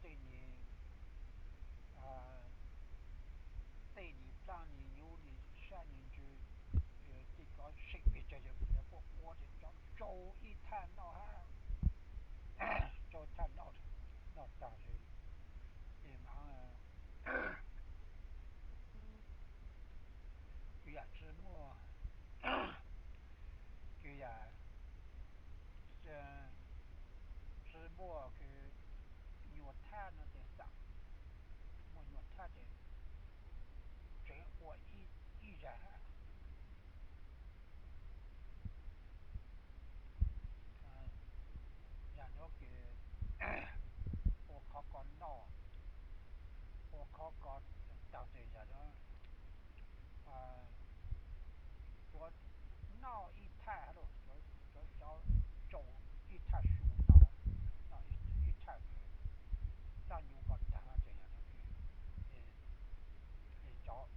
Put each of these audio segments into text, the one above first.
tej niag, tej niag plaub niag nyuj niag sab niag ntsws, tej ko seem pes tsawg yog puab ua ces rau ib thaj noj hab, rau thaj noj, noj tag ces, ces mas kwv yam tsi muaj, kwv yam tsi muaj kws nyuag thaj no ces xam, muaj nyuag thaj ces tseem ua ib zag. Yam no ces ua qhov ko noj, ua qhov ko tag ces yam no yuav noj ib thaj lauj, yuav rau ib thaj su noj, noj ib thaj, txaj nyuj ko tag ces yam no ces cov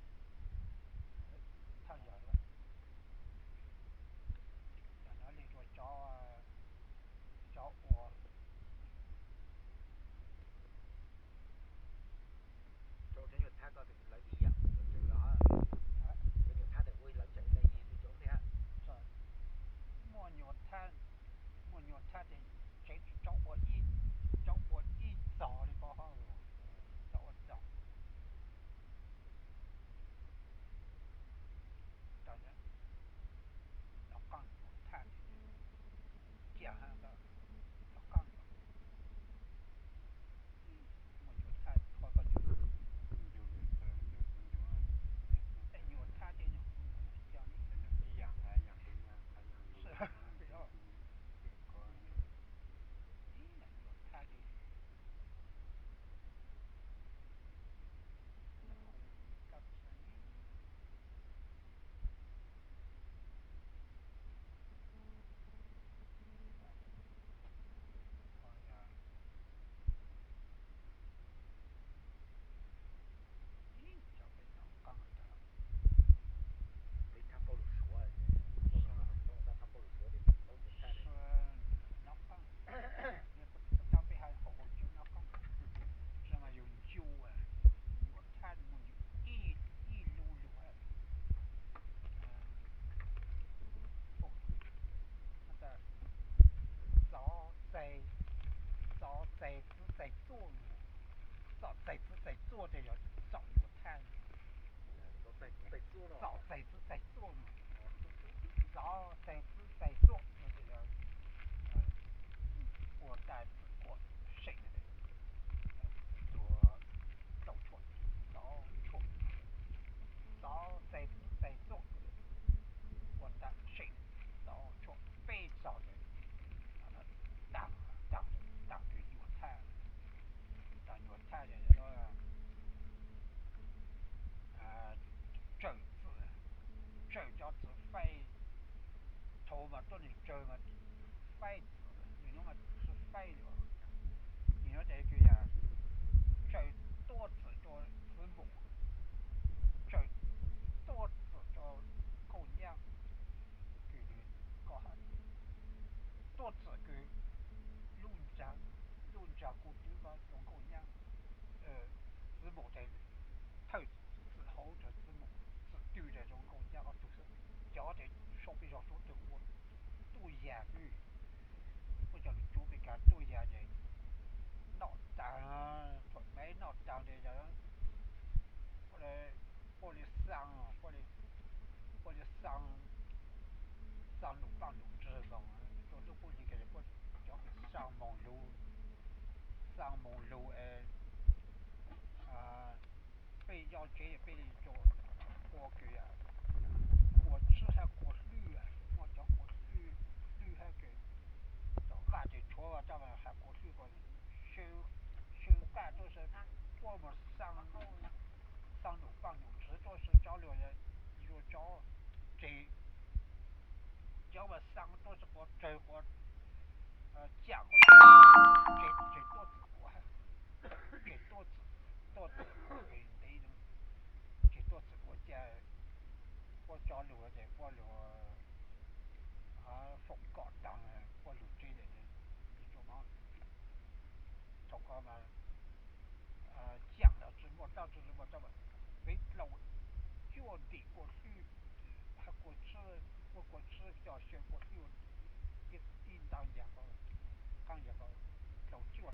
thaj yam, yam no li rua cov, cov ua Rau cov nyuag thaj ko tes lawv ib yam lawv ntsees los, cov nyuag thaj tes ua lawv ntsees le yig li cov ub thiab. Muaj nyuag thaj, muaj nyuag thaj tes tsev tsis tau ua ib, tau ua ib txog li ko, tau ua txog. Los qaab nyuag thaj, cia los qaab, muaj nyuag thaj, nyuag thaj ces nyuag, ib yam, nyuag thaj ces Txov txais, txov txais txwv txais txuaj, txov txais txwv txais txuaj ces yog txom nyuag thaj. Txov txais txwv txais txuaj, txov txais txwv txais txuaj no ces yog ua dab tsi kuam seem, ua tau tshuaj, txov tshuaj, txov txais txwv txais txuaj, ua dab seem, txov tshuaj peb txog ces tag, tag, tag nyuag thaj, tag nyuag thaj ces tsawm txwm, tsawm cov txwv faib, thaum mas tuab neeg tsawg mas faib txwv, nim no mas tsis faib li. Nim no ces kws yog tsawm tuab txwm rua txwv mus, tsawm tuab txwm rua nkauj nyab, kws ko tuab txwm kws lub ntsag, lub ntsag kuv twb ko rua nkauj nyab, txwv mus ces thawj txwm hauv rua txwv mus, txwm twg ces rua nkauj nyab ob tug xwb. Cov ces sau peb zog suav twg ua tuaj yag xwb. Puab cov lug tsuv pes kas tuaj yag ces noj taag, thaum me noj taag ces puab li xaa, puab li xaa, xaa num paaj num ntswg zoo, rua lub puab li kws puab cov xaa moog lug, xaa moog lug es peb nyob tsev peb li rua kua kws kua tswb hab kua hlwb, muaj cov kua hlwb, hlwb hab kws tom qaj ces tshuav raj has kua hlwb ko, sw qaj tuaj si, puab mas xaa, xaa num paaj num ntswg tuaj si cov lug, yug cov tsev, cov mas xaa tuaj si quas tsawg quas cam quas tsev, tsev tuaj txwm quas, tsev tuaj txwm, tuaj txwm quas ntev, tsev tuaj txwm quas ca, puab cov lug ces puab lug foom kom taag, puab lug tsev le, thaum ko mas Peb dlaus cuaj ntim kua hlwb, kua tsib, ua kua tsib xyo xyaw kua hlwb, ib nta yas ko, qaab yas ko.